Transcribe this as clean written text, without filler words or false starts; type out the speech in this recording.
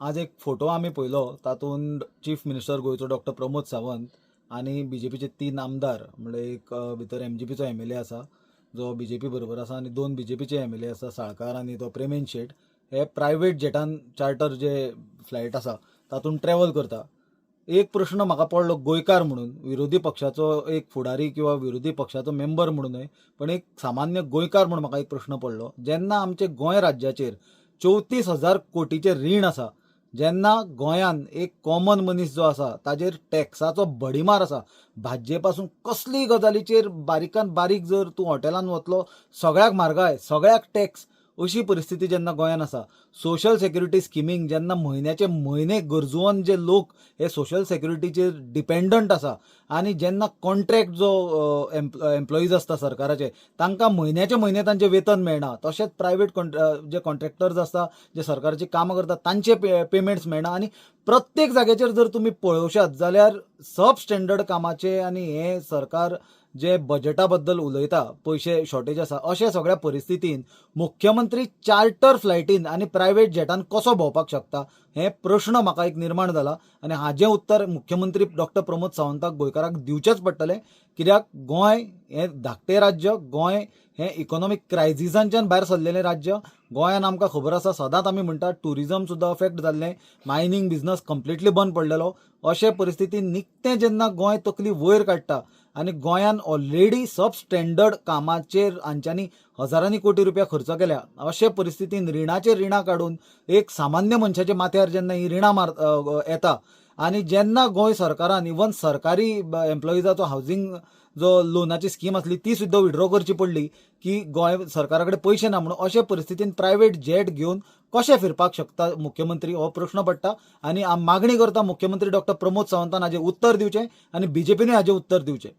आज एक फोटो आमी पळयलो, तातूंत चीफ मिनिस्टर गोंयचो डॉक्टर प्रमोद सावंत आनी बीजेपीचे 3 आमदार, म्हणजे एक भितर एमजीपीचो एमएलए आसा जो बीजेपी बरोबर आसा आनी 2 बीजेपीचे एमएलए आसा, साळकार आनी तो प्रेमेंद शेट, हे प्रायवेट जेटान चार्टर जे फ्लायट आसा तातूंत ट्रॅवल करता. एक प्रश्न म्हाका पडलो गोंयकार म्हणून, विरोधी पक्षाचो एक फुडारी किंवा विरोधी पक्षाचो मेंबर म्हणून न्हय, पण एक सामान्य गोंयकार म्हणून म्हाका एक प्रश्न पडलो. जेन्ना आमचे गोंय राज्याचेर 34,000 कोटीचें रीण आसा, जेन्ना गोंयान एक कॉमन मनीस जो आसा ताजेर टॅक्साचो भडीमार आसा, भाजये पासून कसलीय गजालीचेर बारीकान बारीक जर तूं हॉटेलान वतलो सगळ्याक म्हारगाय, सगळ्याक टॅक्स, अशी परिस्थिती जेन्ना गोंयान आसा, सोशल सेक्युरिटी स्किमींक जेन्ना म्हयन्याचे म्हयने गरजुवन जे लोक हे सोशल सेक्युरिटीचेर डिपेंडंट आसा आनी जेन्ना कॉन्ट्रॅक्ट जो एम्प्लॉईज आसता सरकाराचे तांकां म्हयन्याचे म्हयने तांचें वेतन मेळना, तशेंच प्रायवेट जे कॉन्ट्रॅक्टर्स आसता जे सरकाराची कामां करता तांचे पेमेंट्स मेळना आनी प्रत्येक जाग्याचेर जर तुमी पळोवशात जाल्यार सब स्टँडर्ड कामाचे आनी हें सरकार जे बजेटा बद्दल उलयता, पयशे शॉर्टेज आसा, अशे सगळ्या परिस्थितीन मुख्यमंत्री चार्टर फ्लायटीन आनी प्रायवेट जेटान कसो भोंवपाक शकता हें प्रश्न म्हाका एक निर्माण जाला आनी हाजें उत्तर मुख्यमंत्री डॉक्टर प्रमोद सावंताक गोंयकाराक दिवचेंच पडटलें. कित्याक गोंय हें धाकटें राज्य, गोंय हें इकॉनॉमीक क्रायझिसांच्यान भायर सरलेलें राज्य. गोंयान आमकां खबर आसा, सदांच आमी म्हणटात ट्युरिजम सुद्दां अफेक्ट जाल्लें, मायनींग बिजनस कंप्लिटली बंद पडलेलो. अशे परिस्थितीन निकतें जेन्ना गोंय तकली वयर काडटा आनी गोंयान ऑलरेडी सब स्टँडर्ड कामाचेर हांच्यांनी हजारांनी कोटी रुपया खर्च केल्या, अशे परिस्थितीन रिणाचेर रिणां काडून एक सामान्य मनशाच्या माथ्यार जेन्ना ही रिणां मार येता आनी जेन्ना गोंय सरकारान इवन सरकारी एम्प्लॉइजाचो हावजींग जो लोनाची स्कीम आसली ती सुद्दां विड्रॉ करची पडली की गोंय सरकारा कडेन पयशे ना म्हणून, अशे परिस्थितीन प्रायवेट जेट घेवन कशें फिरपाक शकता मुख्यमंत्री हो प्रश्न पडटा. आनी मागणी करता मुख्यमंत्री डॉक्टर प्रमोद सावंतान हाजें उत्तर दिवचें आनी बीजेपीनूय हाजें उत्तर दिवचें.